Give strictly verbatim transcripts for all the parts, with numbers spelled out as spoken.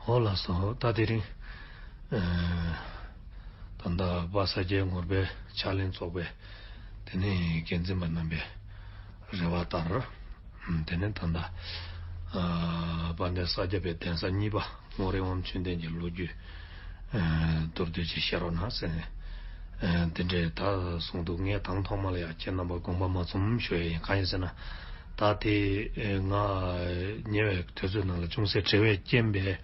ཨོ་ལགས་སོ། ད་དེ་རིང་ཨ་ད་ལྟ་པ་ས་སྐྱའི་ངོར་པའི་ཕྱག་ལེན་ཚོགས་པའི་དེ་ནས་འགན་འཛིན་པ་རྣམ་པའི་རེ་བ་ལྟར། ཨམ་དེ་ནས་ད་ལྟ་ཨ་དཔལ་ལྡན་ས་སྐྱ་པའི་གདན་ས་གཉིས་པ་རྔོག་རིན་དབང་ཆོས་ལྡན་གྱི་ལོ་རྒྱུས་ཨ་མདོར་བསྡུས་ཅིག་བཤད་རོགས་གནང་ཟེར་ནས་ཨ་དེ་འདྲས་ད་གསུངས་འདུག་ངས་དང་ཐོག་མ་ལ་ཡང་ཁྱེད་རྣམ་པ་དགོངས་པ་མ་ཚོམ་ཞུ་ཡ་ཡིན། གང་ཡིན་ཟེར་ན། ད་དེ་ཨ་ང་ཉེ་བའི་དུས་ཚོད་ནང་ལ་ཅུང་ཟད་བྲེལ་བས་རྐྱེན་པས།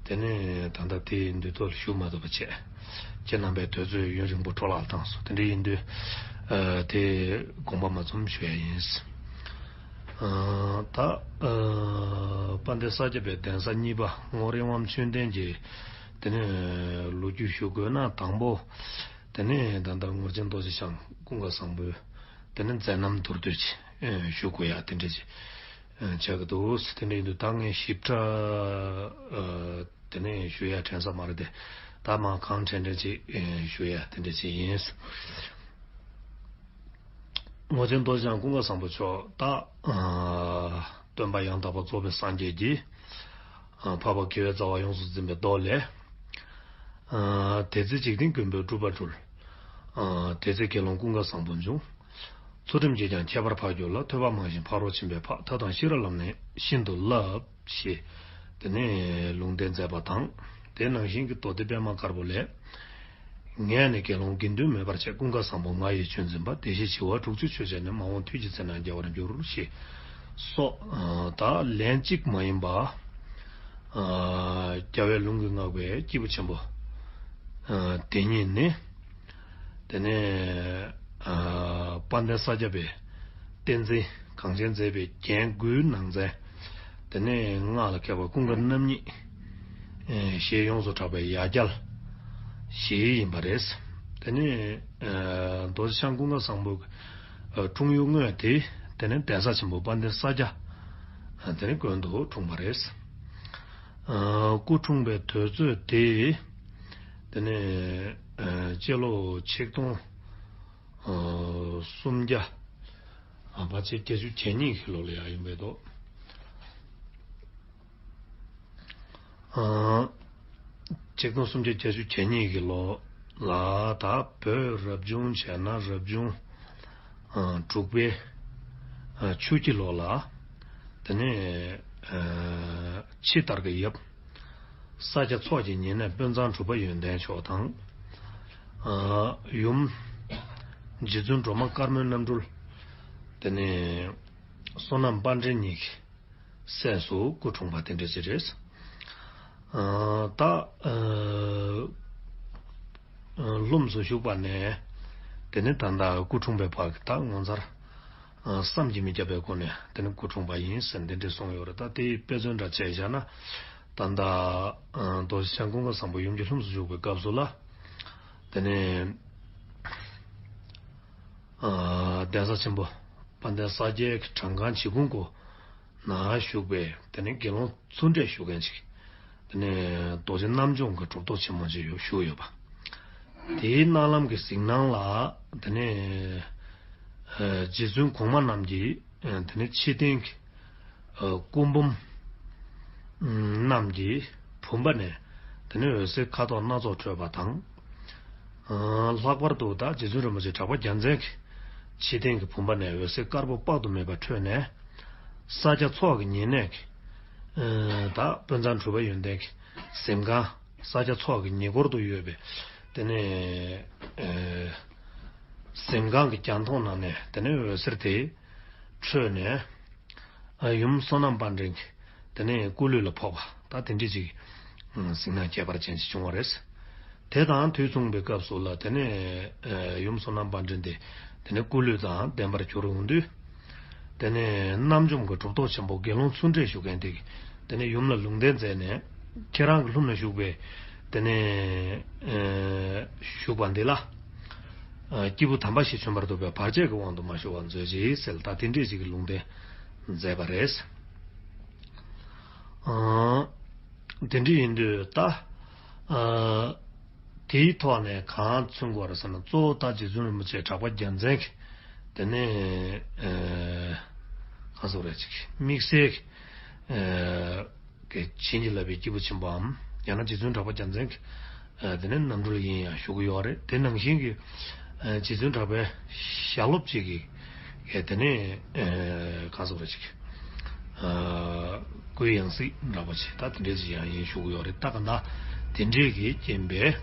དེ་ནས་ད་ལྟ་དེའི་འདུས་ཐོག་ལ་བཞུགས་མ་ཐུབ་པ་བྱས། ཁྱེད་རྣམ་པའི་དུས་ཚོད་ཡུན་རིང་པོ་འཕྲོ་བརླག་བཏང་སོང་། དེ་འདྲ་ཡིན་དུས་ཨ་དེ་དགོངས་པ་མ་ཚོམ་ཞུ་ཡ་ཡིན། ཨ་ད་ཨ་དཔལ་ལྡན་ས་སྐྱ་པའི་གདན་ས་གཉིས་པ་རྔོག་རིན་དབང་ཆོས་ལྡན་གྱི་དེ་ནས་ལོ་རྒྱུས་ཞུ་དགོས་ན། དང་པོ་དེ་ནས་ད་ལྟ་ངོར་ཆེན་རྡོ་རྗེ་འཆང་ཀུན་དགའ་བཟང་པོའི་དེ་ནས་མཛད་རྣམ་མདོར་བསྡུས་ཅིག་ཨ་ཞུ་དགོས་ཡ་དེ་འདྲ་ཅིག་ཨ་ཆགས་ཀྱི་འདུག་དེ་འདྲ་ཡིན་དུས་ད་ངས་ཞིབ་ཕྲ་ཨ་དེ་ནས་ཞུ་ཡ་དྲན་ས་མ་རེད་དེ། ད་མ་གང་དྲན་དྲན་ཅིག་ཨ་ཞུ་ཡ་དེ་འདྲ་ཅིག་ཡིན། ངོར་ཆེན་རྡོ་རྗེ་འཆང་ཀུན་དགའ་བཟང་པོ་མཆོག་ད་ཨ་སྟོན་པ་ཡང་དག་པར་རྫོགས་པའི་སངས་རྒྱས་ཀྱིས་ཨ་འཕགས་པ་དགེ་བའི་རྩ་བ་ཡོངས་སུ་འཛིན་པའི་མདོ་ལས། ཨ་དེ་ཚེ་འཇིག་རྟེན་མགོན་པོའི་སྒྲུབ་པ་སྒྲུབ། ཨ་དེ་ཚེ་དགེ་སློང་ཀུན་དགའ་བཟང་པོ་འབྱུང་། ཚུལ་ཁྲིམས་ཀྱིས་ཀྱང་ཁྱད་པར་འཕགས་གྱུར་ལ། ཐོས་པ་མང་ཞིང་ཕ་རོལ་ཕྱིན་པའི་འཕགས། ཐབས་དང་ཤེས་རབ་ལམ་ནི་ཤིན་ཏུ་བསླབ། ཞེས་དེ་ནས་ལུང་བསྟན་མཛད་པ་དང་། དེ་ནང་བཞིན་གྱི་མདོ་སྡེ་པད་མ་དཀར་པོ་ལས། ངས་ནི་དགེ་སློང་དགེ་འདུན་མེད་པར་བྱས། ཀུན་དགའ་བཟང་པོ་ང་ཡི་ཆོས་འཛིན་པ། བདེ་གཤེགས་བྱེ་བ་དྲུག་ཅུའི་ཆོས་བྱས་ནས། མ་འོངས་དུས་ཀྱི་ཚེ་ན་རྒྱལ་བར་འགྱུར། ཞེས་སོགས། ཨ་ད་ལན་གཅིག་མ་ཡིན་པ། ཨ་རྒྱལ་བའི་ལུང་གིས་བསྔགས་པའི་སྐྱེས་བུ་ཆེན་པོ། ཨ་དེ་ཉིད་ནི། དེ་ནས་ཨ་དཔལ་ལྡན་ས་སྐྱ་པའི་བསྟན་འཛིན་གངས་ཅན་མཛེས་པའི་རྒྱན་དགུའི་ནང་ཚན། དེ་ནས་སྔགས་ལ་མཁས་པ་ཀུན་དགའ་རྣམ་གཉིས་ཨེ་ཞེས་ཡོངས་སུ་གྲགས་པའི་ཡ་གྱལ་ཞིག་ཡིན་པ་རེད། དེ་ནས་ཨ་རྡོ་རྗེ་འཆང་ཀུན་དགའ་བཟང་པོ་ཨ་འཁྲུངས་ཡུལ་དངོས་དེ་དེ་ནས་གདན་ས་ཆེན་པོ་དཔལ་ལྡན་ས་སྐྱ་ཨ་དེ་ནས་དགོན་དུ་འཁྲུངས་པ་རེད། ཨ་སྐུ་འཁྲུངས་པའི་དུས་ཚོད་དེ་དེ་ནས་ཨ་སྤྱི་ལོ་ཆིག་སྟོང་ཨ་སུམ་བརྒྱ་ཨ་ཕལ་ཆེར་བརྒྱད་ཅུ་གྱ་གཉིས་ཀྱི་ལོ་ལ་ཡང་ཡིན་པས་འདུག་ཨ་ཆིག་སྟོང་སུམ་བརྒྱ་བརྒྱད་ཅུ་གྱ་གཉིས་ཀྱི་ལོ་ལ། ད་བོད་རབ་བྱུང་བྱས་ན་རབ་བྱུང་ཨ་དྲུག་པའི་ཨ་ཆུ་སྐྱི་ལོ་ལ། དེ་ནས་ཨ་ཕྱི་ལྟར་གྱི་ཡབ། ས་སྐྱ་ཚོགས་ཀྱི་ཉེ་གནས་དཔོན་ཚང་གྲུབ་པ་ཡོན་ཏན་མཆོག་དང་། ཨ་ཡུམ་རྗེ་བཙུན་སྒྲོལ་མ་དཀར་མོའི་རྣམ་སྤྲུལ། དེ་ནས་བསོད་ནམས་དཔལ་འཕྲིན་གཉིས་ཀྱི་སྲས་སུ་སྐུ་འཁྲུངས་པ་དེ་འདྲ་ཅིག་རེད། ཨ་ད་ཨ་ལྷུམས་སུ་ཞུགས་པ་ནས་དེ་ནས་ད་ལྟ་སྐུ་འཁྲུངས་པའི་བར་གྱི་ད་ངོ་མཚར་ཨ་བསམ་གྱིས་མི་ཁྱབ་པའི་སྒོ་ནས་དེ་ནས་སྐུ་འཁྲུངས་པ་ཡིན་ཟེར་འདི་འདྲས་གསུངས་ཡོད་རེད། ད་དེའི་དཔེ་མཚོན་འདྲ་བྱས་བཞག་ན། ད་ལྟ་ཨ་རྡོ་རྗེ་འཆང་ཀུན་དགའ་བཟང་པོ་ཡུམ་གྱི་ལྷུམས་སུ་ཞུགས་པའི་སྐབས་སུ་ལ། དེ་ནས་ཨ་གདན་ས་ཆེན་པོ་དཔལ་ལྡན་ས་སྐྱའི་བྲང་ཁང་བྱི་ཁུང་སྐོར་ན་བཞུགས་པའི་དེ་ནས་དགེ་སློང་ཚུལ་ཁྲིམས་ཞུ་མཁན་ཅིག་དེ་ནས་རྡོ་རྗེ་རྣམ་འཇོམས་ཀྱི་གྲུབ་ཐོབ་ཆེན་མོ་ཅིག་ཡོད་བཞུགས་ཡོད་པ། དེའི་གནའ་ལམ་གྱི་གཟིགས་སྣང་ལ་དེ་ནས་ཨ་རྗེ་བཙུན་གོང་མ་རྣམས་ཀྱིས་ཨ་དེ་ནས་ཕྱི་རྟེན་གྱི་ཨ་སྐུ་འབུམ་རྣམས་ཀྱི་བུམ་པ་ནས་དེ་ནས་འོད་ཟེར་ཁ་དོག་སྣ་ཚོགས་འཕྲོས་པ་དང་། ཨ་ལྷག་པར་དུ་ད་རྗེ་བཙུན་རིན་པོ་ཆེ་གྲགས་པ་རྒྱལ་མཚན་གྱི་ཕྱི་རྟེན་གྱི་བུམ་པ་ནས་འོད་ཟེར་དཀར་པོ་དཔག་ཏུ་མེད་པ་འཕྲོས་ནས། ས་སྐྱ་ཚོགས་ཀྱི་ཉེ་གནས་ཀྱི་ཨ་ད་དཔོན་ཚང་གྲུབ་པ་ཡོན་ཏན་གྱི་གཟིམ་ཁང་། ས་སྐྱ་ཚོགས་ཀྱི་ཉེ་འཁོར་དུ་ཡོད་པའི་དེ་ནས་ཨ་གཟིམ་ཁང་གི་རྒྱང་མཐོང་ནང་ནས་དེ་ནས་འོད་ཟེར་དེ་འཕྲོས་ནས། ཨ་ཡུམ་བསོད་ནམས་དཔལ་འཕྲིན་གྱི་དེ་ནས་སྐུ་ལུས་ལ་ཕོག་པ། ད་དེ་འདྲ་ཅིག་ཨ་གཟིགས་སྣང་ཁྱད་པར་ཅན་ཅིག་བྱུང་བ་རེད། དེ་དང་དུས་མཚུངས་པའི་སྐབས་སུ་ལ་དེ་ནས་ཨ་ཡུམ་བསོད་ནམས་དཔལ་འཕྲིན་དེ་དེ་ནས་སྐུ་ལུས་དང་ལྡན་པར་གྱུར་འོང་དུས། དེ་ནས་རྣམ་འཇོམས་ཀྱི་གྲུབ་ཐོབ་ཆེན་པོ་དགེ་སློང་ཚུལ་ཁྲིམས་ཞུ་མཁན་དེ་གིས་དེ་ནས་ཡུམ་ལ་ལུང་བསྟན་མཛད་ནས། ཁྱེད་རང་གི་ལྷུམས་ན་བཞུགས་པའི་དེ་ནས་ཨ་བཞུགས་པ་འདི་ལ་ཨ་སྐྱེས་བུ་དམ་པ་ཞིག་བྱོན་པར་འདོད་པས་བར་ཆད་ཀྱི་དབང་དུ་མ་ཤོར་བར་མཛོད་ཅིག་ཟེར། ད་དེ་འདྲས་ཅིག་གི་ལུང་བསྟན་མཛད་པ་རེད། ཨ་དེ་འདྲ་ཡིན་དུས་ད་ཨ་དེའི་ཐོག་ནས་གང་མཚོན་དགོས་རེད་ཟེར་ན། གཙོ་བོ་ད་རྗེ་བཙུན་རིན་པོ་ཆེ་གྲགས་པ་རྒྱལ་མཚན་གྱི་དེ་ནས་ཨ་གང་ཟེར་རེད་ཅིག་དམིགས་བསལ་གྱི་ཨ་ བྱིན་གྱིས་བརླབས་པའི་སྐྱེས་བུ་ཆེན་པོའམ། ཡང་ན་རྗེ་བཙུན་གྲགས་པ་རྒྱལ་མཚན་གྱི་དེ་ནས་རྣམ་སྤྲུལ་ཡིན་ཡང་ཞུ་གི་ཡོད་རེད། དེ་ནང་བཞིན་གྱི་རྗེ་བཙུན་གྲགས་པའི་ཞལ་སློབ་ཅིག་གི་དེ་ནས་གང་ཟེར་བ་ཅིག་སྐུའི་ཡང་སྲིད་འདྲ་པོ་ཅིག་ད་དེ་འདྲས་ཅིག་ཡང་ཡིན་ཞུ་གི་ཡོད་རེད། ད་ག་ད་དེ་འདྲས་ཀྱི་རྐྱེན་པས་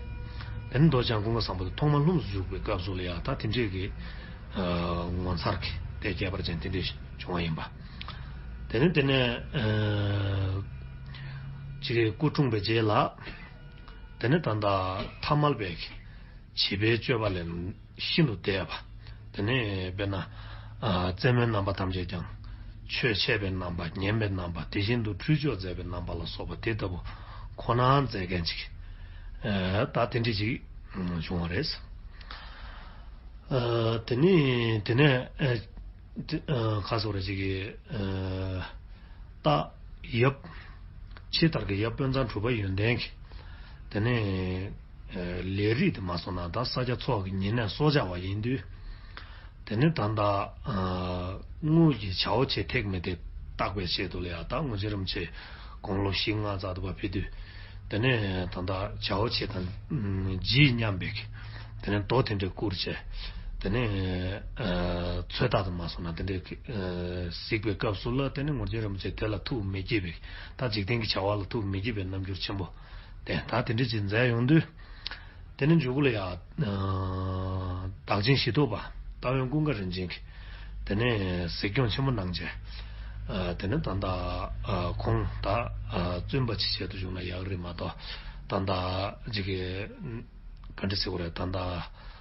དེ་ནས་མདོ་བྱང་ཀུན་དགའ་བཟང་པོ་དེ་ཐོག་མར་ལྷུམས་སུ་ཞུགས་པའི་སྐབས་སུ་ལ་ཡང་ད་དེ་འདྲས་ཀྱི་ངོ་མཚར་གྱི་དེ་ཁྱད་པར་ཅན་དེ་འདྲས་བྱུང་བ་ཡིན་པ། དེ་ནས་དེ་ནས་ཅིག་སྐུ་འཁྲུངས་པའི་རྗེས་ལ། དེ་ནས་ད་ལྟ་ཐ་མལ་པའི་བྱིས་པའི་སྤྱོད་པ་ལས་ཤིན་ཏུ་འདས་པ། དེ་ནས་དཔེར་ན། རྩེད་མོའི་རྣམ་པ་ཐམས་ཅད་ཀྱང་། ཆོས་འཆད་པའི་རྣམ་པ་ཉན་པའི་རྣམ་པ་དེ་བཞིན་དུ་ཁྲུས་གཅོག་མཛད་པའི་རྣམ་པ་ལ་སོགས་པ་དེ་ལྟ་བུ་ཁོ་ན་མཛད་མཁན་ཅིག་ད་དེ་འདྲ་ཅིག་བྱུང་བ་རེད། དེ་ནས་དེ་ནས་ཁ་སོགས་རེ་ཅིག་གིས། རྟ་ཡབ། ཕྱི་ལྟར་གྱི་ཡབ་དཔོན་ཚང་གྲུབ་པ་ཡོན་ཏན་གྱི། དེ་ནས་ལས་རིགས་དེ་མ་སོང་ན་ད་ས་སྐྱ་ཚོགས་ཀྱི་ཉེ་གནས་སྲོག་ཆགས་པ་ཡིན་དུས། དེ་ནས་ད་ལྟ་དངུལ་གྱི་བྱ་བ་བྱེད་ཐེག་མེད་དེ་བརྟག་པའི་ཆེད་དུ་ལ་ཡང་ད་དངུལ་ཆེན་རིན་པོ་ཆེ་དགུང་ལོ་བཞི་ལྔ་ཙམ་དུ་བ་ཕེབས་དུས། དེ་ནས་ད་ལྟ་བྱ་བ་བྱེད་དང་ལྗིད་མཉམ་པའི་དེ་ནས་རྡོ་དེ་འདྲས་བསྐུར་བྱས། དེ་ནས་ཚོད་ལྟ་དུ་མ་སོང་ན་དེ་འདྲས་གཟིགས་པའི་སྐབས་སུ་ལ་དེ་ནས་དངུལ་ཆེན་རིན་པོ་ཆེ་དེ་ལ་ཐུགས་མི་དགྱེས་པའི་ད་འཇིག་རྟེན་གྱི་བྱ་བ་ལ་ཐུགས་མི་དགྱེས་པའི་རྣམ་འགྱུར་ཆེན་པོ་དེ་ད་དེ་འདྲས་ཅིག་མཛད་ཡོང་དུས། དེ་ནས་མཇུག་གུ་ལ་ཡང་བདག་ཆེན་ཞི་ཏོག་པ་རྟ་དབོན་ཀུན་དགའ་རིན་ཆེན་གྱིས་དེ་ནས་གཟིགས་སྐྱོང་ཆེན་པོ་གནང་བྱས། དེ་ནས་ད་ལྟ་ཁོང་ད་བཙུན་པ་ཅིག་བྱེད་དུ་བཅུག་ན་ཡག་རེད་མ་གཏོགས། ད་ལྟ་ཅིག་གི་ག་འདྲ་ཟེར་དགོས་རེད། ད་ལྟ་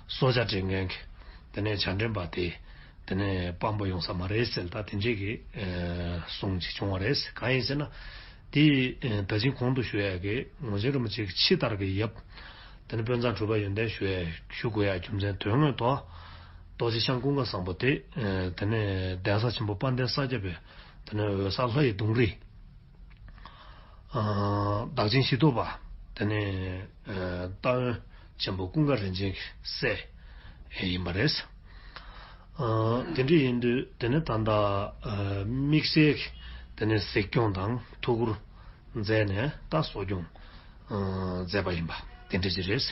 སྲོག་ཆགས་འདྲེན་མཁན་གྱི་དེ་ནས་བྱ་འདྲེན་པ་དེ་དེ་ནས་དཔང་པོ་ཡོང་ས་མ་རེད་ཟེར་ད་དེ་འདྲས་ཀྱི་གསུང་ཅིག་བྱུང་བ་རེད། གང་ཡིན་ཟེར་ན། དེ་ད་ཅིང་གོང་དུ་ཞུ་ཡག་གི་དངུལ་ཆེན་རིན་པོ་ཆེ་གི་ཕྱི་ལྟར་གྱི་ཡབ། དེ་ནས་དཔོན་ཚང་གྲུབ་པ་ཡོན་ཏན་ཞུ་ཡག་ཞུ་དགོས་ཡག་རྒྱུ་མཚན་དོན་དངོས་ཐོག་རྡོ་རྗེ་འཆང་ཀུན་དགའ་བཟང་པོ་དེ། དེ་ནས་གདན་ས་ཆེན་པོ་དཔལ་ལྡན་ས་སྐྱ་པའི་དེ་ནས་འོད་གསལ་ལྷ་ཡི་གདུང་རིས། བདག་ཆེན་ཞི་ཏོག་པ། དེ་ནས་རྟ་དབོན་ཆེན་པོ་ཀུན་དགའ་རིན་ཆེན་གྱི་སྲས་ཡིན་པ་རེད། དེ་འདྲ་ཡིན་དུས་དེ་ནས་ད་ལྟ་དམིགས་བསལ་གྱི་དེ་ནས་གཟིགས་སྐྱོང་དང་ཐུགས་ཁུར་མཛད་ནས་ད་གསོ་སྐྱོང་མཛད་པ་ཡིན་པ་དེ་འདྲ་ཅིག་རེད།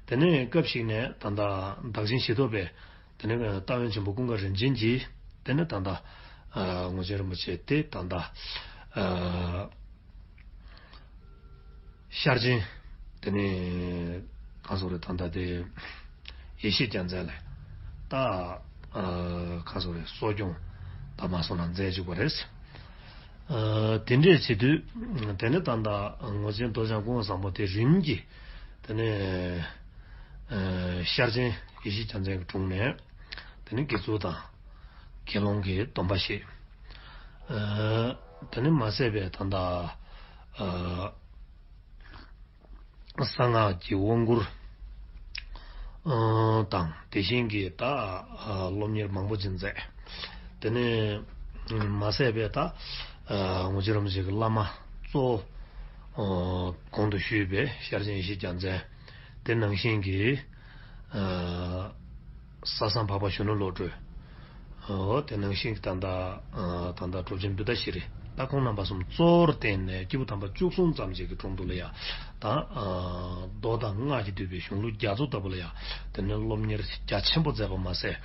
དེ་ནས་སྐབས་ཤིག་ནས་ད་ལྟ་བདག་ཆེན་ཞི་ཏོག་པས། དེ་ནས་རྟ་དབོན་ཆེན་པོ་ཀུན་དགའ་རིན་ཆེན་གྱིས་དེ་ནས་ད་ལྟ་དངུལ་ཆེན་རིན་པོ་ཆེ་དེ་ད་ལྟ་ཤར་ཆེན་དེ་ནས་གང་སོང་རེད། ད་ལྟ་དེ་ཡེ་ཤེས་རྒྱལ་མཚན་ལ་ད་གང་སོང་རེད། གསོ་སྐྱོང་ད་མ་སོང་ན་མཛད་བཅུག་པ་རེད། དེ་འདྲས་བྱེད་དུས་དེ་ནས་ད་ལྟ་དངུལ་ཆེན་རྡོ་རྗེ་འཆང་ཀུན་དགའ་བཟང་པོ་དེ་རིམ་གྱིས་དེ་ནས་ཤར་ཆེན་ཡེ་ཤེས་རྒྱལ་མཚན་གྱི་དྲུང་ནས། དེ་ནས་དགེ་ཚུལ་དང་། དགེ་སློང་གི་སྡོམ་པ་བཞེས། ཨ། དེ་ནས་མ་ཟད་པའི་ད་ལྟ་ཨ། གསང་སྔགས་ཀྱི་དབང་བསྐུར་ཨ། དང་དེ་བཞིན་གྱི་ད་ཨ། སློབ་གཉེར་མང་པོ་ཅིག་མཛད། དེ་ནས་མ་ཟད་པའི་ད་ཨ། དངུལ་ཆེན་རིན་པོ་ཆེ་གི་བླ་མ་གཙོ་བོ་ཨ། གོང་དུ་ཞུས་པའི་ཤར་ཆེན་ཡེ་ཤེས་རྒྱལ་མཚན། དེ་ནང་བཞིན་གྱི་ཨ། ས་སངས་འཕགས་པ་གཞོན་ནུ་བློ་གྲོས། འོ་དེ་ནང་བཞིན་གྱི་ད་ལྟ་ཨ། ད་ལྟ་གྲུབ་ཆེན་བུདྡྷ་ཤྲཱི། ད་ཁོང་རྣམ་པ་གསུམ་གཙོ་བོར་བསྟེན་ནས་སྐྱེས་བུ་དམ་པ་བཅུ་གསུམ་ཙམ་ཞིག་གི་དྲུང་དུ་ལ་ཡ། ད་ཨ། མདོ་དང་སྔགས་ཀྱིས་བསྡུས་པའི་གཞུང་ལུགས་རྒྱ་མཚོ་ལྟ་བུ་ལ་ཡ། དེ་ནས་སློབ་གཉེར་རྒྱ་ཆེན་པོ་མཛད་པ་མ་ཟད།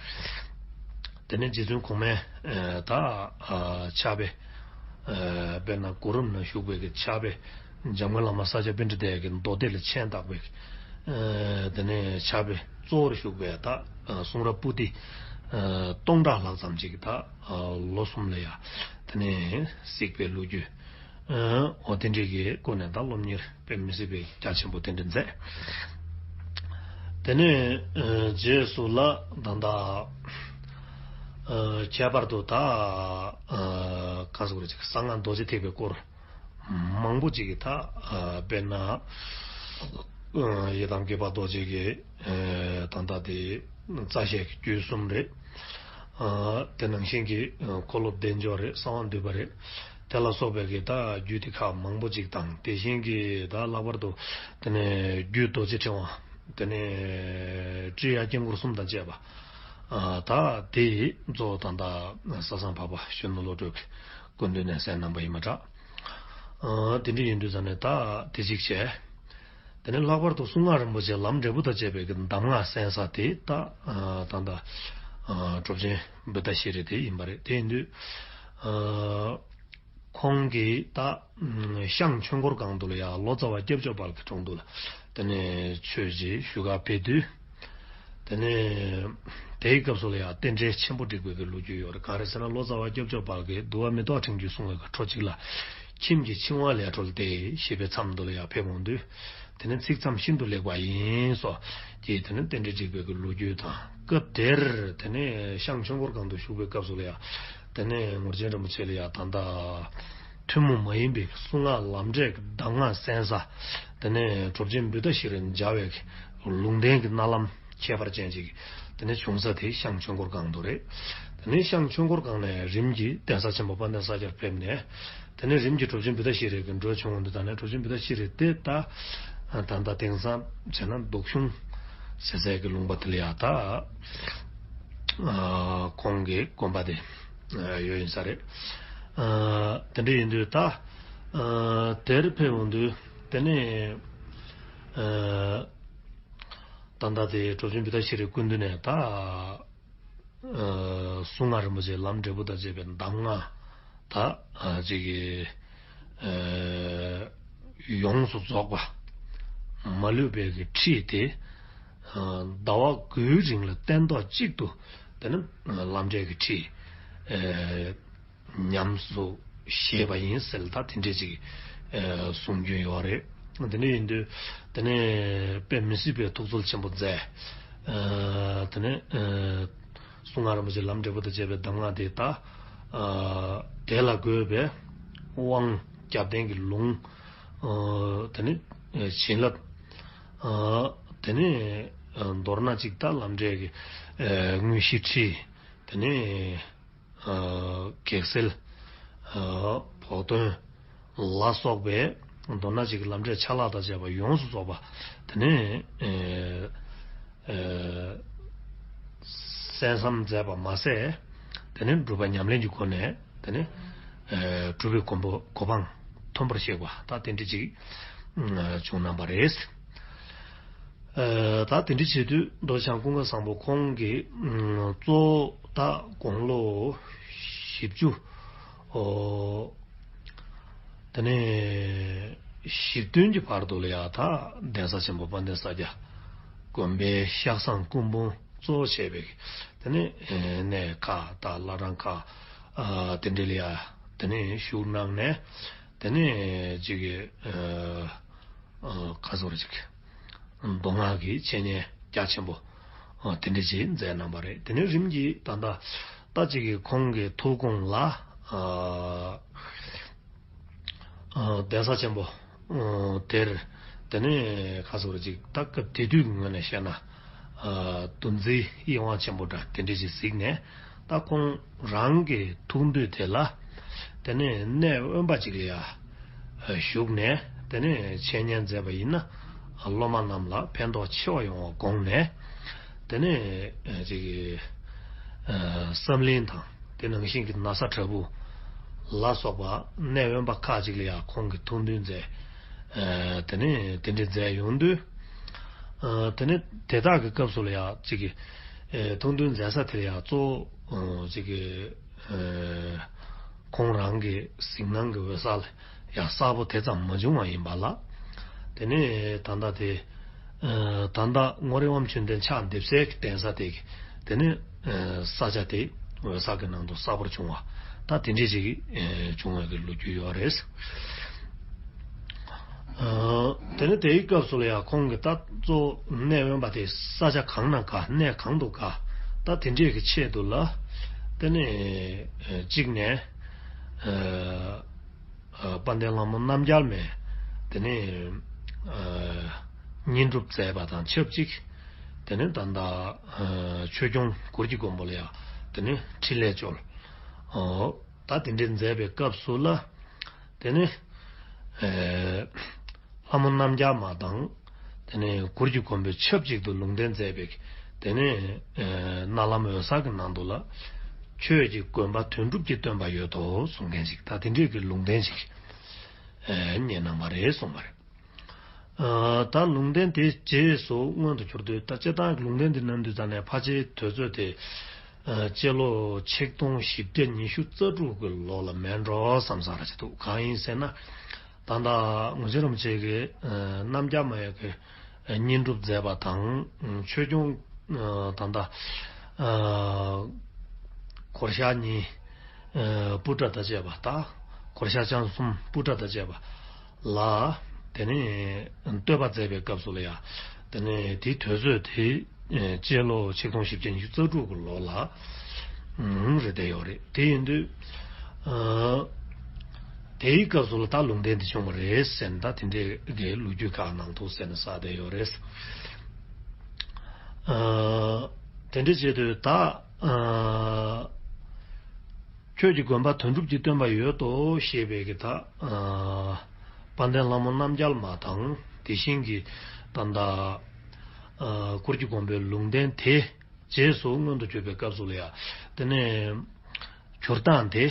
དེ་ནས་རྗེ་བཙུན་གོང་མའི་ཨ། ད་ཨ། ཕྱག་དཔེ་ཨ། དཔེར་ན་གུ་རུམ་ན་བཞུགས་པའི་གི་ཕྱག་དཔེ། འཇམ་མགོན་བླ་མ་ས་སྐྱ་པཎྜི་ཏའི་གི་མདོ་སྡེ་ལ་མཆན་བཏགས་པའི་ཨ། དེ་ནས་ཕྱག་དཔེ་གཙོ་བོར་བཞུགས་པའི་ད་ཨ། གསུང་རབ་པོ་ཏི་ཨ། སྟོང་ཕྲག་ལྷག་ཙམ་ཅིག་ད་ཨ། ལོ་གསུམ་ལ་ཡ་དེ་ནས་གཟིགས་པའི་ལོ་རྒྱུས་ཨ། འོ་དེ་འདྲའི་གི་སྐོར་ནས་ད་སློབ་གཉེར་དཔེ་མི་སྲིད་པའི་རྒྱ་ཆེན་པོ་དེ་འདྲ་མཛད། དེ་ནས་ཨ། རྗེས་སུ་ལ་ད་ལྟ་ཨ། ཁྱད་པར་དུ་ད་ཨ། ག་ཟེར་དགོས་རེད། གསང་སྔགས་རྡོ་རྗེ་ཐེག་པའི་སྐོར། མང་པོ་ཅིག་གིས་ད་ཨ། དཔེར་ན་ཨ། ཡི་དམ་དགྱེས་པ་རྡོ་རྗེ་གི་ཨ། ད་ལྟ་དེ་རྩ་ཤེས་ཀྱི་རྒྱུད་གསུམ་རེད། ཨ། དེ་ནང་བཞིན་གྱི་ཨ། འཁོར་ལོ་བདེ་འབྱོར་རེད། གསང་བ་འདུས་པ་རེད། དེ་ལ་སོགས་པའི་གི་ད་རྒྱུད་སྡེ་ཁག་མང་པོ་ཅིག་དང་དེ་བཞིན་གྱི་ད་ལྷག་པར་དུ་དེ་ནས་རྒྱུད་རྡོ་རྗེ་ཕྲེང་བ། དེ་ནས་ཀྲི་ཡ་དཀྱིལ་འཁོར་གསུམ་དང་བཅས་པ། ཨ། ད་དེ་གཙོ་བོ་ད་ལྟ་ས་སངས་འཕགས་པ་གཞོན་ནུ་བློ་གྲོས་ཀྱི་སྐུ་མདུན་ནས་གསན་གནང་པ་ཡིན་པ་འདྲ། ཨ། དེ་འདྲ་ཡིན་དུས་ཙང་ནས་ད་དེ་གཅིག་བྱས། དེ་ནས་ལྷག་པར་དུ་གསུང་ངག་རིན་པོ་ཆེ་ལམ་འབྲས་བུ་དང་བཅས་པའི་གི་གདམས་ངག་གསན་ས་དེ་ད་ཨ་ད་ད་ཨ་གྲུབ་ཆེན་བུདྡྷ་ཤྲཱི་དེ་ཡིན་པ་རེད། དེ་ཡིན་དུས་ཨ་ཁོང་གིས་ད་ཨ་ཤངས་ཆོས་འཁོར་སྒང་དུ་ལ་ཡ་ལོ་ཙཱ་བ་སྐྱབས་མཆོག་དཔལ་གྱི་དྲུང་དུ་ལ་དེ་ནས་ཆོས་ཅིག་ཞུ་གར་ཕེབས་དུས། དེ་ནས་དེའི་སྐབས་སུ་ལ་ཡང་རྟེན་འབྲེལ་ཆེན་པོ་བསྒྲིགས་པའི་གི་ལོ་རྒྱུས་ཡོད་རེད། གང་རེད་ཟེར་ན་ལོ་ཙཱ་བ་སྐྱབས་མཆོག་དཔལ་གྱིས་འདུལ་བ་མེ་ཏོག་ཕྲེང་རྒྱུད་གསུང་བའི་གི་འཕྲོ་གཅིག་ལ། ཁྱིམ་གྱི་འཆིང་བ་ལས་གྲོལ་ཏེ་ཞེས་པའི་མཚམས་དུ་ལ་ཡང་ཕེབས་འོང་དུས། དེ་ནས་ཚིག་མཚམས་ཤིན་ཏུ་ལེགས་པ་ཡིན་སོགས་ཀྱིས་དེ་ནས་རྟེན་འབྲེལ་བསྒྲིགས་པའི་གི་ལོ་རྒྱུས་དང་། སྐབས་དེར་དེ་ནས་ཤངས་ཆོས་འཁོར་སྒང་དུ་བཞུགས་པའི་སྐབས་སུ་ལ་ཡང་། དེ་ནས་ངོར་ཆེན་རིན་པོ་ཆེ་ལ་ཡང་ད་ལྟ་ཐུན་མོང་མ་ཡིན་པའི་གསུང་ངག་ལམ་འབྲས་ཀྱི་གདམས་ངག་གསན་ས། དེ་ནས་གྲུབ་ཆེན་བུདྡྷ་ཤྲཱི་མཇལ་བའི་ལུང་བསྟན་གྱི་གནའ་ལམ་ཁྱད་པར་ཅན་ཅིག་དེ་ནས་བྱུང་ས་དེ་ཤངས་ཆོས་འཁོར་སྒང་དུ་རེད། དེ་ནས་ཤངས་ཆོས་འཁོར་སྒང་ནས་རིམ་གྱིས་གདན་ས་ཆེན་པོ་དཔལ་ལྡན་ས་སྐྱར་ཕེབས་ནས། དེ་ནས་རིམ་གྱིས་གྲུབ་ཆེན་བུདྡྷ་ཤྲཱི་གི་འགྲོས་བྱུང་འོང་དུས་ད་ནས་གྲུབ་ཆེན་བུདྡྷ་ཤྲཱི་དེ་ད་ད་ལྟ་དེང་སང་བྱས་ན་སྡུག་གཞུང་ཟེར་ས་གི་ལུང་པ་དེ་ལ་ཡ་ད་ཁོང་གི་དགོན་པ་དེ་ཡོད་ཡིན་ས་རེད། དེ་འདྲ་ཡིན་དུས་ད་དེར་ཕེབས་འོང་དུས་དེ་ནས་ད་ལྟ་དེ་གྲུབ་ཆེན་བུདྡྷ་ཤྲཱི་སྐུ་མདུན་ནས་ད། ཨ་གསུང་ངག་རིན་པོ་ཆེ་ལམ་འབྲས་བུ་དང་བཅས་པའི་གདམས་ངག་ད་ཨ་ཅིག་གི་ཨ་ཡོངས་སུ་རྫོགས་པ་མ་ལུས་པའི་གི་ཁྲིད་དེ་ཨ་ཟླ་བ་དགུའི་རིང་ལ་སྟན་ཐོག་གཅིག་ཏུ་དེ་ནི་ལམ་འབྲས་ཀྱི་ཁྲིད་ཨ་ཉམས་སུ་བཞེས་པ་ཡིན་ཟེར་ད་དེ་འདྲས་ཅིག་ཨ་གསུང་རྒྱུན་ཡོད་རེད། དེ་འདྲ་ཡིན་དུས་དེ་ནི་དཔེ་མི་སྲིད་པའི་ཐུགས་ཚོད་ཆེན་པོ་མཛད། ཨ་དེ་ནི་ཨ་གསུང་ངག་རིན་པོ་ཆེ་ལམ་འབྲས་བུ་དང་བཅས་པའི་གདམས་ངག་དེ་དག་ཨ་དེ་ལ་དགོས་པའི་དབང་སྐྱབས་ལྡན་གྱི་ལུང་ཨ་དེ་ནི་ཨ་བྱིན་རླབས་ཨ་དེ་ནི་ཨ་མདོར་ན་ཅིག་ད་ལམ་འབྲས་ཀྱི་ཨ་དངོས་གཞི་ཁྲིད་དེ་ནི་ཨ་གེགས་སེལ་ཨ་བོགས་འདོན་ལ་སོགས་པའི་མདོར་ན་ཅིག་ལམ་འབྲས་ཆ་ལག་དང་བཅས་པ་ཡོངས་སུ་རྫོགས་པ་དེ་ནི་ཨ་ཨ་གསན་བསམ་མཛད་པ་མ་ཟད། དེ་ནས་སྒྲུབ་པ་ཉམས་ལེན་གྱི་སྒོ་ནས་དེ་ནས་ཨ་སྒྲུབ་པའི་གོ་འཕང་གོ་འཕང་ཐོན་པར་གཤེགས་པ་ད་དེ་འདྲ་ཅིག་ཨ་བྱུང་གནང་བ་རེད། ཨ་ད་དེ་འདྲ་བྱེད་དུས་མདོ་བྱང་ཀུན་དགའ་བཟང་པོ་ཁོང་གིས་ཨ་གཙོ་བོ་ད་དགུང་ལོ་བཞི་བཅུ་ཨོ། དེ་ནས་བཞི་བདུན་གྱི་བར་དུ་ལ་ཡ་ད་གདན་ས་ཆེན་པོ་དཔལ་ལྡན་ས་སྐྱ་དགོན་པའི་ཤག་བཟང་སྐུ་འབུམ་གཙོ་བྱས་པའི་དེ་ནས་གནས་ཁག་དང་བླ་བྲང་ཁག་ཨ་དེ་འདྲ་ལ་ཡ་དེ་ནས་བཞུགས་གནང་ནས་དེ་ནས་ཅིག་གི་ཨ་ཨ་ག་ཟེར་ཅིག་མདོ་སྔགས་ཀྱི་འཆད་ཉན་རྒྱ་ཆེན་པོ་ཨ་དེ་འདྲ་ཅིག་མཛད་གནང་བ་རེད། དེ་ནས་རིམ་གྱིས་ད་ལྟ་ད་ཅིག་གི་ཁོང་གི་ཐུགས་དགོངས་ལ་ཨ་ཨ་གདན་ས་ཆེན་པོ་ཨ་དེར་དེ་ནས་ག་ཟེར་བ་ཅིག་ད་སྐབས་དེ་དུས་ཀྱི་ངོས་ནས་བཤད་ན་ཨ་འདུ་འཛི་གཡེང་བ་ཆེན་པོ་འདྲ་དེ་འདྲ་ཞིག་གཟིགས་ནས་ད་ཁོང་རང་གི་ཐུགས་འདོད་དེ་ལ་དེ་ནས་གནས་དབེན་པ་ཅིག་ལ་ཡ་བཞུགས་ནས་དེ་ནས་འཆད་ཉན་མཛད་པ་ཡིན་ན་སློབ་མ་རྣམས་ལ་ཕན་ཐོགས་ཆེ་བ་ཡོང་བ་དགོངས་ནས། དེ་ནས་ཅིག་ཨ་བསམ་གླིང་དང་དེ་ནང་བཞིན་གྱི་ན་བཟའ་བྲག་ཕུག་ལ་སོགས་པ་གནས་དབེན་པ་ཁག་ཅིག་ལ་ཡང་ཁོང་གིས་ཐུགས་འདུན་མཛད། ཨ་དེ་ནས་དེ་འདྲ་མཛད་ཡོང་དུས། ཨ་དེ་ནས་དེ་དག་གི་སྐབས་སུ་ལ་ཡང་ཅིག་ཨ་ཐུགས་འདུན་མཛད་ས་དེ་ལ་ཡང་གཙོ་བོ་ཨ་ཅིག་ཨ་ཁོང་རང་གི་གཟིགས་སྣང་གི་འོད་གསལ་ཡང་གསལ་པོ་དེ་ཙམ་མ་བྱུང་བ་ཡིན་པ་ལ། དེ་ནས་ད་ལྟ་དེ་ཨ་ད་ལྟ་རྔོག་རིན་དབང་ཕྱུག་ལྡན་ཕྱག་འདེབས་སའི་གདན་ས་དེ་གི་དེ་ནས་ཨ་ས་ཆ་དེ་འོད་གསལ་གྱི་ནང་དུ་གསལ་པོར་བྱུང་བ་ད་དེ་འདྲས་ཅིག་ཨ་བྱུང་བའི་གི་ལོ་རྒྱུས་ཡོད་རེད། ཨ་དེ་ནས་དེའི་སྐབས་སུ་ལ་ཡང་ཁོང་གིས་ད་གཙོ་བོ་གནས་དབེན་པ་དེ་ས་ཆ་གང་ན་དགའ་གནས་གང་དུ་དགའ་ད་དེ་འདྲས་ཀྱི་ཆེད་དུ་ལ་དེ་ནས་ཨ་གཅིག་ནས་ཨ། ཨ་དཔལ་ལྡན་ལྷ་མོ་རྣམ་རྒྱལ་མས་དེ་ནས་ཨ་བསྙེན་སྒྲུབ་མཛད་པ་དང་ཆབས་ཅིག་དེ་ནས་ད་ལྟ་ཨ་ཆོས་སྐྱོང་གུར་གྱི་མགོན་པོ་ལ་ཡང་དེ་ནས་ཕྲིན་ལས་བཅོལ། ཨོ་ད་དེ་འདྲའི་མཛད་པའི་སྐབས་སུ་ལ་དེ་ནས་ཨ་ལྷ་མོ་རྣམ་རྒྱལ་མ་དང་། དེ་ནས་གུར་གྱི་མགོན་པོས་ཆབས་ཅིག་ཏུ་ལུང་བསྟན་མཛད་པའི་དེ་ནས་ཨ་རྣ་ལམ་འོད་གསལ་གྱི་ནང་དུ་ལ་ཆོས་ཀྱི་དགོན་པ་དོན་གྲུབ་ཀྱི་སྟོན་པ་ཡོད་དོ་གསུང་མཁན་ཞིག་ད་དེ་འདྲས་ཀྱི་ལུང་བསྟན་ཞིག་ ཉན་གནང་བ་རེད་གསུངས་པ་རེད། ཨ། ད་ལུང་བསྟན་དེ་རྗེས་སུ་མངོན་དུ་གྱུར་དུས། ད་སྤྱིར་བཏང་གི་ལུང་བསྟན་འདི་གནང་དུས་ཙམ་ནས་ཕལ་ཆེར་དུས་ཚོད་དེ། ཨ། སྤྱི་ལོ་ཆིག་སྟོང་བཞི་བརྒྱ་ཉི་ཤུ་རྩ་དྲུག་གི་ལོ་ལ་མེད་འགྲོ་བསམ་ས་ར་ཅིག་འདུག་གང་ཡིན་ཟེར་ན། ད་ལྟ་ངོས་ཆེན་རིན་པོ་ཆེ་གིས། ཨ། རྣམ་རྒྱལ་མ་ཡི་གི་བསྙེན་སྒྲུབ་མཛད་པ་དང་། ཆོས་སྐྱོང་། ཨ། ད་ལྟ། ཨ། གོར་ཤཱཀ་གཉིས། ཨ། པུ་ཏྲ་དང་བཅས་པ་དང་། གོར་ཤཱཀ་ལྕམ་གསུམ་པུ་ཏྲ་དང་བཅས་པ་ལ། དེ་ནས་བསྟོད་པ་མཛད་པའི་སྐབས་སུ་ལ་ཡ། དེ་ནས་དེའི་དུས་ཚོད་དེ། ཨ། སྤྱི་ལོ་ཆིག་སྟོང་བཞི་བརྒྱ་ཉི་ཤུ་རྩ་དྲུག་གི་ལོ་ལ། ཨ། རེད་བསྡད་ཡོད་རེད། དེ་ཡིན་དུས། ཨ། དེའི་སྐབས་སུ་ལ་ད་ལུང་བསྟན་འདི་བྱུང་བ་རེད་ཟེར་ནས། ད་དེ་འདྲའི་གི་ལོ་རྒྱུས་ཁག་ནང་དུ་ཟེར་ནས་བསགས་བསྡད་ཡོད་རེད། ཨ། དེ་འདྲ་བྱེད་དུས་ད། ཨ། ཁྱོད་ཀྱི་དགོན་པ་དོན་གྲུབ་ཀྱི་སྟོན་པ་ཡོད་དོ་ཞེས་པའི་གི་ད། ཨ། དཔལ་ལྡན་ལྷ་མོ་རྣམ་རྒྱལ་མ་དང་། དེ་བཞིན་གྱི་ད་ལྟ། ཨ། གུར་གྱི་དགོན་པའི་ལུང་བསྟན་དེ་རྗེས་སུ་མངོན་དུ་གྱུར་པའི་སྐབས་སུ་ལ་ཡ། དེ་ནས་གྱུར་སྟངས་དེ།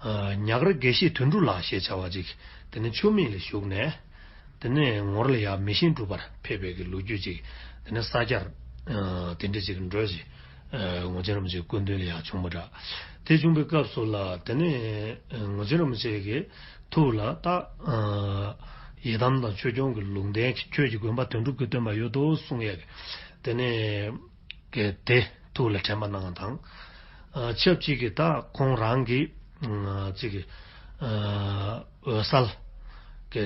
ཨ། ཉག་ར་དགེ་བཤེས་དོན་གྲུབ་ལགས་ཞེས་བྱ་བ་ཅིག་དེ་ནས་ཆུ་སྨད་ལ་བཞུགས་ནས། དེ་ནས་ངོར་ལ་ཡ་མེ་ཤིང་སྒྲུག་པར་ཕེབས་པའི་གི་ལོ་རྒྱུས་ཅིག་དེ་ནས་ས་སྐྱར། ཨ། དེ་འདྲ་ཅིག་འགྲོས་ཤིག་ཨ། ངོས་ཆེན་རིན་པོ་ཆེའི་སྐུ་མདུན་ལ་ཡ་བྱུང་བ་འདྲ། དེ་བྱུང་བའི་སྐབས་སུ་ལ། དེ་ནས། ཨ། ངོས་ཆེན་རིན་པོ་ཆེ་གི་ཐུགས་ལ་ད། ཨ། ཡི་དམ་དང་ཆོས་སྐྱོང་གི་ལུང་བསྟན། ཁྱོད་ཀྱི་དགོན་པ་དོན་གྲུབ་ཀྱི་སྟོན་པ་ཡོད་དོ་གསུང་ཡས་ཀྱི། དེ་ནས་གི་དེ་ཐུགས་ལ་དྲན་པ་གནང་བ་དང་། ཨ། ཆབས་ཅིག་གི་ད་ཁོང་རང་གི། ཨ། ཅིག་གི། ཨ། འོད་གསལ་གི་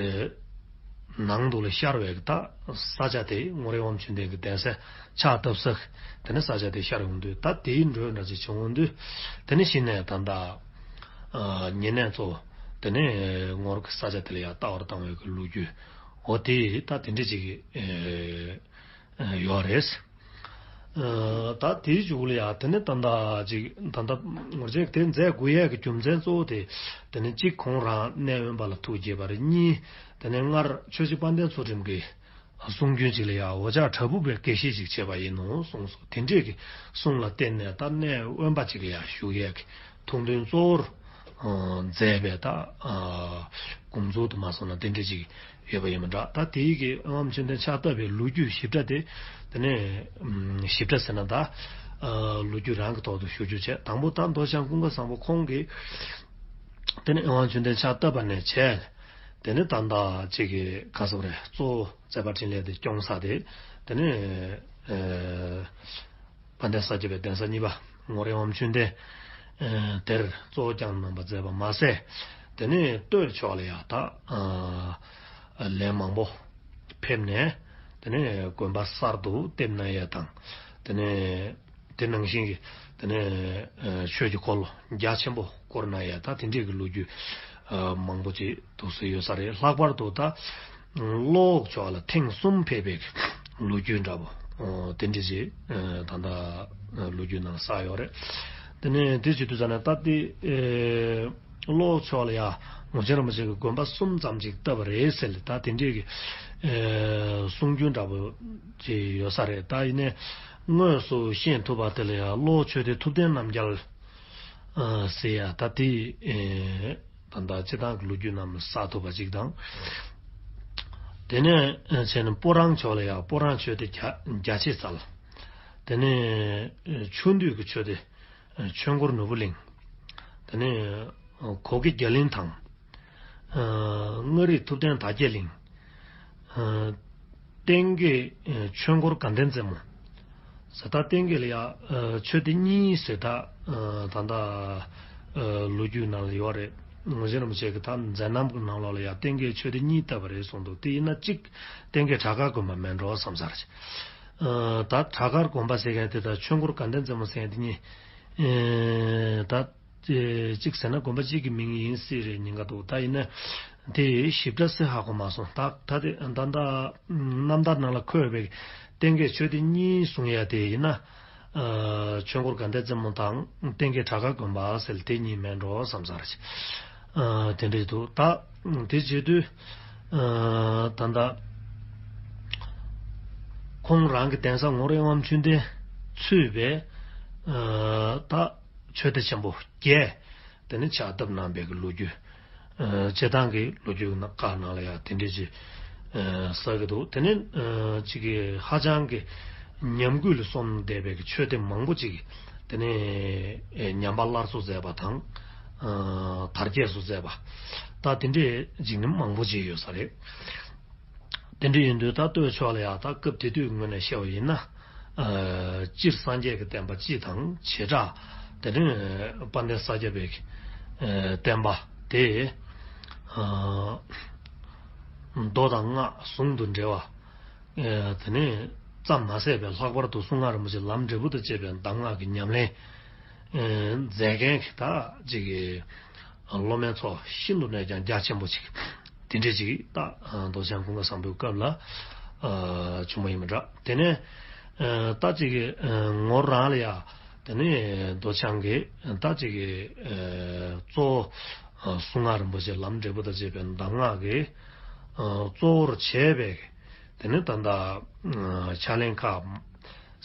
ནང་དུ་ལ་ཤར་བའི་གི་ད་ས་ཆ་དེ། ངོར་ཡབ་དབང་ཕྱུག་ལྡན་གྱི་གདན་ས་ཕྱག་བཏབ་ས་དེ་ནས་ས་ཆ་དེ་ཤར་ཡོང་དུས། ད་དེའི་འགྲོས་འདྲ་ཅིག་བྱུང་ཡོང་དུས། དེ་ནས་གཞི་ནས་ད་ལྟ། ཨ། ཉེ་གནས་ཚོ་དེ་ནས་ངོར་གྱི་ས་ཆ་དེ་ལ་ཡ་བལྟ་བར་བཏང་བའི་གི་ལོ་རྒྱུས། འོ་དེ་ད་དེ་འདྲ་ཅིག་ཨ། ཡོད་རེད། ཨ། ད་དེའི་མཇུག་ལ་ཡ། དེ་ནས་ད་ལྟ་ཅིག་ད་ལྟ་ངོར་ཆེན་དེ་མཛད་དགོས་ཡས་ཀྱི་རྒྱུ་མཚན་གཙོ་བོ་དེ། དེ་ནས་གཅིག་ཁོང་རང་གནས་དབེན་པ་ལ་ཐུགས་དགྱེས་པ་རེད། གཉིས། དེ་ནས་སྔར་ཆོས་རྗེ་དཔལ་ལྡན་ཚུལ་ཁྲིམས་ཀྱི་གསུང་རྒྱུན་ཅིག་ལ་ཡ། འོ་ཅག་བྲག་ཕུག་པའི་དགེ་བཤེས་ཤིག་བྱས་པ་ཡིན་ནོ་གསུངས་སོ། དེ་འདྲས་ཀྱི་གསུང་ལ་བརྟེན་ནས་ད་གནས་དབེན་པ་ཅིག་ལ་ཡ་བཞུགས་ཡས་ཀྱི་ཐུགས་འདུན་གཙོ་བོར། ཨ། མཛད་པའི་ད། ཨ། དགོངས་རྫོགས་དུ་མ་སོང་ན་དེ་འདྲ་ཅིག་ཡོད་པ་ཡིན་པ་འདྲ། ད་དེའི་གི་ཨ། ཡབ་དབང་ཕྱུག་ལྡན་ཕྱག་བཏབ་པའི་ལོ་རྒྱུས་ཞིབ་ཕྲ་དེ། དེ་ནས། ཨམ། ཞིབ་ཕྲ་ཟེར་ན་ད། ཨ། ལོ་རྒྱུས་རང་གི་ཐོག་ཏུ་ཞུ་རྒྱུ་བྱས། དང་པོ་ད་མདོ་ཞང་ཀུན་དགའ་བཟང་པོ་ཁོང་གིས། དེ་ནས་ཨ། ཡབ་དབང་ཕྱུག་ལྡན་ཕྱག་བཏབ་པ་ནས་བྱས། དེ་ནས་ད་ལྟ་ཅིག་གི་ག་ཟེར་རེད། གཙོ་བོ་མཛད་པ་འཕྲིན་ལས་དེ་སྐྱོང་ས་དེ། དེ་ནས། ཨ། དཔལ་ལྡན་ས་སྐྱ་པའི་གདན་ས་གཉིས་པ་ངོར་ཡབ་དབང་ཕྱུག་ལྡན། ཨ། དེར་གཙོ་བོ་བསྐྱངས་གནང་བ་མཛད་པ་མ་ཟད། དེ་ནས་སྟོད་ཕྱོགས་ལ་ཡ་ད། ཨ། ལན་མང་པོ་ཕེབས་ནས། དེ་ནས་དགོན་པ་གསར་དུ་བཏེགས་གནང་ཡས་དང་། དེ་ནས་དེ་ནང་བཞིན་གྱི། དེ་ནས། ཨ། ཆོས་ཀྱི་འཁོར་ལོ་རྒྱ་ཆེན་པོ་བསྐོར་གནང་ཡས་ད་དེ་འདྲས་ཀྱི་ལོ་རྒྱུས། ཨ། མང་པོ་ཅིག་འདུག་སེ་ཡོད་ས་རེད། ལྷག་པར་དུ་ད། གློ་བོ་ཕྱོགས་ལ་ཐེངས་གསུམ་ཕེབས་པའི་ལོ་རྒྱུས་འདྲ་པོ། ཨོ། དེ་འདྲ་ཅིག་ཨ། ད་ལྟ་ལོ་རྒྱུས་ནང་ལ་བསགས་ཡོད་རེད། དེ་ནས་དེ་བྱེད་དུས་ཙམ་ནས་ད་དེ། ཨེ། གློ་བོ་ཕྱོགས་ལ་ཡ་ངོར་ཆེན་རིན་པོ་ཆེ་གིས་དགོན་པ་གསུམ་ཙམ་ཅིག་བཏབ་པ་རེད་ཟེར། ད་དེ་འདྲའི་གི། ཨེ། གསུང་རྒྱུན་འདྲ་པོ་ཅིག་ཡོད་ས་རེད། ད་ཡིན་ནའི་དངོས་སུ་ཤེས་ཐུབ་པ་དེ་ལ་ཡ་གློ་བོ་ཆོས་སྡེ་ཐུབ་བསྟན་རྣམ་རྒྱལ། ཨ། ཟེར་ཡ་ད་དེ། ཨེ། ད་ལྟ་སྤྱིར་བཏང་གི་ལོ་རྒྱུས་རྣམས་ལ་བསགས་ཐུབ་པ་ཅིག་དང་། དེ་ནས་བྱས་ན་སྤུ་རང་ཕྱོགས་ལ་ཡང་སྤུ་རང་ཆོས་སྡེ་རྒྱ་རྒྱ་ཆེ་ཚལ། དེ་ནས་ཆུ་འདུས་ཀྱི་ཆོས་སྡེ་ཆོས་འཁོར་ནོར་བུ་གླིང་། དེ་ནས་གོ་གེ་རྒྱ་གླིང་དང་། མངའ་རིས་ཐུབ་བསྟན་དར་རྒྱས་གླིང་། བསྟན་རྒྱས་ཆོས་འཁོར་དགའ་ལྡན་རྩེ་མོ། ཟེར་ད་བསྟན་རྒྱས་ལ་ཡ། ཨ། ཆོས་སྡེ་གཉིས་ཟེར་ད། ཨ། ད་ལྟ། ཨ། ལོ་རྒྱུས་ནང་ལ་ཡོད་རེད། ངོར་ཆེན་རིན་པོ་ཆེ་གིས་ད་མཛད་རྣམ་གྱི་ནང་ལོགས་ལ་ཡ་བསྟན་རྒྱས་ཆོས་སྡེ་གཉིས་བཏབ་པ་རེད་གསུངས་འདུག་དེ་ཡིན་ན་གཅིག་བསྟན་རྒྱས་བྲག་དཀར་དགོན་པ་མིན་འགྲོ་བསམ་ས་རེད། ཨ། ད་བྲག་དཀར་དགོན་པ་ཟེར་མཁན་དེ་དང་ཆོས་འཁོར་དགའ་ལྡན་རྩེ་མོ་ཟེར་མཁན་དེ་གཉིས། ཨེ། ད། ཅེས་གཅིག་ཟེར་ན་དགོན་པ་གཅིག་གི་མིང་ཡིན་སྲིད་རེད་ཉེན་ཁ་འདུག་ད་ཡིན་ན་དེ་ཞིབ་ཕྲ་སེ་ཧ་གོ་མ་སོང་། ད་ད་དེ་ད་ལྟ་རྣམ་ཐར་ནང་ལ་འཁོད་པའི་བསྟན་རྒྱས་ཆོས་སྡེ་གཉིས་གསུང་ཡ་དེ་ཡིན་ན། ཨ། ཆོས་འཁོར་དགའ་ལྡན་རྩེ་མོ་དང་བསྟན་རྒྱས་བྲག་དཀར་དགོན་པ་ཟེར་དེ་གཉིས་མིན་འགྲོ་བསམ་ས་རེད། ཨ། དེ་འདྲ་འདུག་ད་དེ་བྱེད་དུས། ཨ། ད་ལྟ་ཁོང་རང་གི་གདན་ས་ངོར་ཡབ་དབང་ཕྱུག་ལྡན་ཚུད་པའི། ཨ། ད། ཆོས་སྡེ་ཆེན་པོ་བརྒྱད། དེ་ནས་ཕྱག་བཏབ་གནང་བའི་གི་ལོ་རྒྱུས། ཨ་སྤྱིར་བཏང་གི་ལོ་རྒྱུས་ནང་ཁག་ནང་ལ་ཡང་དེ་འདྲས་ཅིག་ཨ་གསལ་གི་འདུག། དེ་ནས་ཨ་ཅིག་གི་ཧ་ཅང་གི་ཉམས་རྒུད་ལ་སོང་བསྡད་པའི་གི་ཆོས་སྡེ་མང་པོ་ཅིག་དེ་ནས་ཨ་ཉམས་པ་སླར་གསོ་མཛད་པ་དང་། ཨ་དར་རྒྱས་སུ་མཛད་པ། ད་དེ་འདྲས་ཅིག་ནི་མང་པོ་ཅིག་ཡོད་ས་རེད། དེ་འདྲ་ཡིན་དུས་ད་ལྟོས་ཆོག་ལ་ཡ། ད་སྐབས་དེ་དུས་ངོས་ནས་བཤད་པ་ཡིན་ན། ཨ་སྤྱིར་སངས་རྒྱས་ཀྱི་བསྟན་པ་སྤྱི་དང་བྱེ་བྲག། དེ་ནས་དཔལ་ལྡན་ས་སྐྱ་པའི་ཨ་བསྟན་པ་དེ། ཨ་མདོ་དང་སྔགས་ཟུང་དུ་འབྲེལ་བ། ཨ་དེ་ནས་ཙམ་མ་ཟད་པའི་ལྷག་པར་དུ་གསུང་ངག་རིན་པོ་ཆེ་ལམ་འབྲས་བུ་དང་བཅས་པའི་གདམས་ངག་གི་ཉམས་ལེན། ཨ་མཛད་མཁན་གྱི་ད་ཅིག་གི་སློབ་མའི་ཚོགས་ཤིན་ཏུ་ནས་ཀྱང་རྒྱ་ཆེན་པོ་ཅིག་དེ་འདྲས་ཅིག་ད་མདོ་བྱང་ཀུན་དགའ་བཟང་པོའི་སྐབས་ལ་ཨ་བྱུང་བ་ཡིན་པ་འདྲ། དེ་ནས་ཨ་ད་ཅིག་གི་ཨ་ངོ་རང་ལ་ཡ། དེ་ནས་མདོ་བྱང་གི་ད་ཅིག་གི་ཨ་གཙོ་བོ་ཨ་གསུང་ངག་རིན་པོ་ཆེ་ལམ་འབྲས་བུ་དང་བཅས་པའི་གདམས་ངག་གི་ཨ་གཙོ་བོར་བྱས་པའི། དེ་ནས་ད་ལྟ་ཨ་ཕྱག་ལེན་ཁག་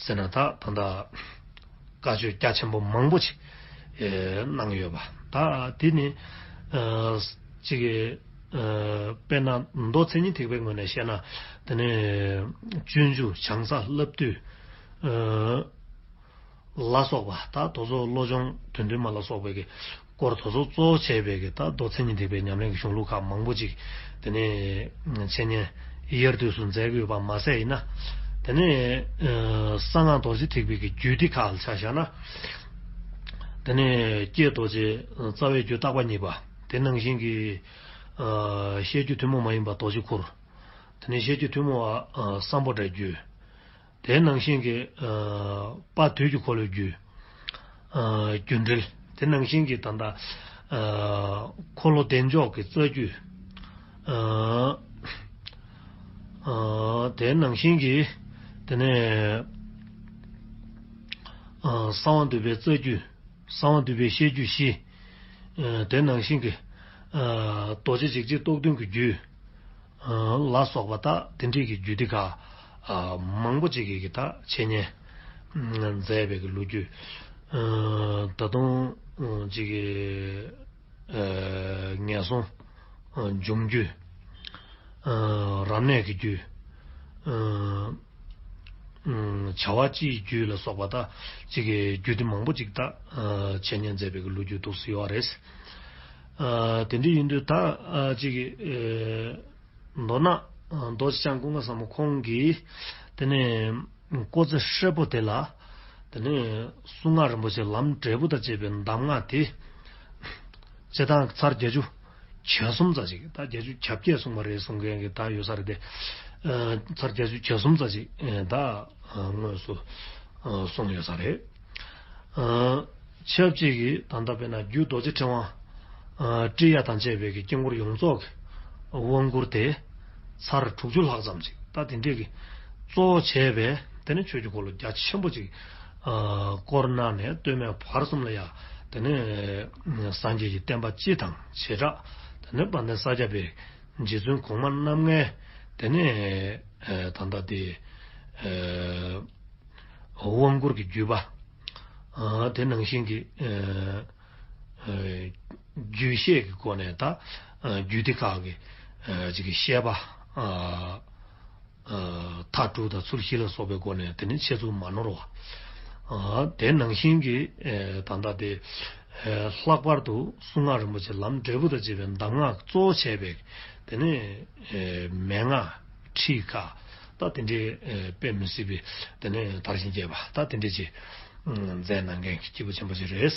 ཟེར་ན་ད་ད་ལྟ་བཀའ་ཆོས་རྒྱ་ཆེན་པོ་མང་པོ་ཅིག་ཨེ་གནང་ཡོད་པ། ད་དེ་ནི་ཨ་ཅིག་གི་ཨ་དཔེར་ན་མདོ་མཚན་ཉིད་ཐེག་པའི་ངོས་ནས་བཤད་ན། དེ་ནས་སྤྱོད་འཇུག་བྱང་ས་བསླབ་བཏུས་ཨ་ལ་སོགས་པ། ད་དེ་ཚོ་བློ་སྦྱོང་དོན་བདུན་མ་ལ་སོགས་པའི་གི་སྐོར་དེ་ཚོ་གཙོ་བོ་བྱས་པའི་གི་ད་མདོ་མཚན་ཉིད་ཐེག་པའི་ཉམས་ལེན་གྱི་གཞུང་ལུགས་ཁག་མང་པོ་ཅིག་དེ་ནས་འཆད་ཉན་དབྱར་དུས་སུ་མཛད་ཀྱི་ཡོད་པ་མ་ཟད་ཡིན་ན། དེ་ནས་ཨ་གསང་སྔགས་རྡོ་རྗེ་ཐེག་པའི་གི་རྒྱུད་སྡེ་ཁག་ལ་ཆ་བཞག་ན། དེ་ནས་ཀྱེ་རྡོ་རྗེ་རྩ་བའི་རྒྱུད་བརྟག་པ་གཉིས་པ། དེ་ནང་བཞིན་གྱི་ཨ་བཤད་རྒྱུད་ཐུན་མོང་མ་ཡིན་པ་རྡོ་རྗེ་གུར། དེ་ནས་བཤད་རྒྱུད་ཐུན་མོང་བ་ཨ་སམ་བྷོ་ཊའི་རྒྱུད། དེ་ནང་བཞིན་གྱི་ཨ་དཔལ་དུས་ཀྱི་འཁོར་ལོའི་རྒྱུད། ཨ་རྒྱུད་འགྲེལ། དེ་ནང་བཞིན་གྱི་ད་ལྟ་ཨ་འཁོར་ལོ་བདེ་མཆོག་གི་རྩ་རྒྱུད། ཨ་ཨ་དེ་ནང་བཞིན་གྱི་དེ་ནས་ཨ་གསང་བ་འདུས་པའི་རྩ་རྒྱུད། གསང་བ་འདུས་པའི་བཤད་རྒྱུད་བཞི། ཨ་དེ་ནང་བཞིན་གྱི་ཨ་རྡོ་རྗེ་འཇིགས་བྱེད་རྟོག་བདུན་གྱི་རྒྱུད། ཨ་ལ་སོགས་པ་ད་དེ་འདྲའི་གི་རྒྱུད་སྡེ་ཁག་ཨ་མང་པོ་ཅིག་གི་གི་ད་འཆད་ཉན་ཨ་མཛད་པའི་གི་ལོ་རྒྱུས། ཨ་ད་དུང་ཨ་ཅིག་གི་ཨ་ངན་སོང་ཨ་འབྱུང་རྒྱུད། ཨ་རབ་གནས་ཀྱི་རྒྱུད། ཨ་ཨ་བྱ་བ་སྤྱིའི་རྒྱུད་ལ་སོགས་པ་ད་ཅིག་གི་རྒྱུད་སྡེ་མང་པོ་ཅིག་ད་ཨ་འཆད་ཉན་མཛད་པའི་གི་ལོ་རྒྱུས་འདུག་སེ་ཡོད་རེད། ཨ་དེ་འདྲ་ཡིན་དུས་ད་ཨ་ཅིག་གི་ཨ་མདོར་ན་ཨ་རྡོ་རྗེ་འཆང་ཀུན་དགའ་བཟང་པོ་ཁོང་གིས་དེ་ནས་སྐུ་ཚེ་ཧྲིལ་པོ་དེ་ལ་དེ་ནས་གསུང་ངག་རིན་པོ་ཆེ་ལམ་འབྲས་བུ་དང་བཅས་པའི་གདམས་ངག་དེ་སྤྱིར་བཏང་ཚར་བརྒྱད་ཅུ་གྱ་གསུམ་ཙམ་ཅིག་ད་བརྒྱད་ཅུ་གྱ་བརྒྱད་གསུངས་པ་རེད་གསུང་མཁན་གྱི་ད་ཡོད་ས་རེད་དེ། ཨ་ཚར་བརྒྱད་ཅུ་གྱ་གསུམ་ཙམ་ཅིག་ཨ་ད་ཨ་དངོས་སུ་ཨ་གསུངས་ཡོད་ས་རེད། ཨ་ཆབས་ཅིག་གིས་ད་ལྟ་དཔེར་ན་རྒྱུད་རྡོ་རྗེ་ཕྲེང་བ་ཨ་ཀྲི་ཡ་དང་བཅས་པའི་གི་དཀྱིལ་འཁོར་ཡོངས་རྫོགས་ཀྱི་དབང་བསྐུར་དེ་ཚར་དྲུག་ཅུ་ལྷག་ཙམ་ཅིག་ད་དེ་འདྲས་ཀྱི་གཙོ་བོ་བྱས་པའི་དེ་ནི་ཆོས་ཀྱི་འཁོར་ལོ་རྒྱ་ཆེན་པོ་ཅིག་ཨ་བསྐོར་གནང་ནས་སྟོད་སྨད་བར་གསུམ་ལ་ཡ་དེ་ནི་སངས་རྒྱས་ཀྱི་བསྟན་པ་སྤྱི་དང་བྱེ་བྲག་དེ་ནི་དཔལ་ལྡན་ས་སྐྱ་པའི་རྗེ་བཙུན་གོང་མ་རྣམ་ལྔའི་དེ་ནི་ཨ་ད་ལྟ་དེ་ཨ་དབང་བསྐུར་གྱི་བརྒྱུད་པ། ཨ་དེ་ནང་བཞིན་གྱི་ཨ་ཨ་རྒྱུད་བཤད་ཀྱི་སྒོ་ནས་ད་ཨ་རྒྱུད་སྡེ་ཁག་གི་ཨ་ཅིག་གི་བཤད་པ། ཨ་ཨ་མཐའ་དྲུག་དང་ཚུལ་བཞི་ལ་སོགས་པའི་སྒོ་ནས་དེ་ནི་འཆད་ཚུལ་མ་ནོར་བ། ཨ་དེ་ནང་བཞིན་གྱི་ཨ་ད་ལྟ་དེ་ཨ་ལྷག་པར་དུ་གསུང་ངག་རིན་པོ་ཆེ་ལམ་འབྲས་བུ་དང་བཅས་པའི་གདམས་ངག་གཙོ་བོ་བྱས་པའི་དེ་ནི་ཨ་མན་ངག་ཁྲིད་ཁག་ད་དེ་འདྲའི་ཨ་དཔེ་མི་སྲིད་པའི་དེ་ནི་དར་ཞིང་རྒྱས་པ་ད་དེ་འདྲའི་ཅིག་ཨ་མཛད་གནང་མཁན་གྱི་སྐྱེས་བུ་ཆེན་པོ་ཅིག་རེད།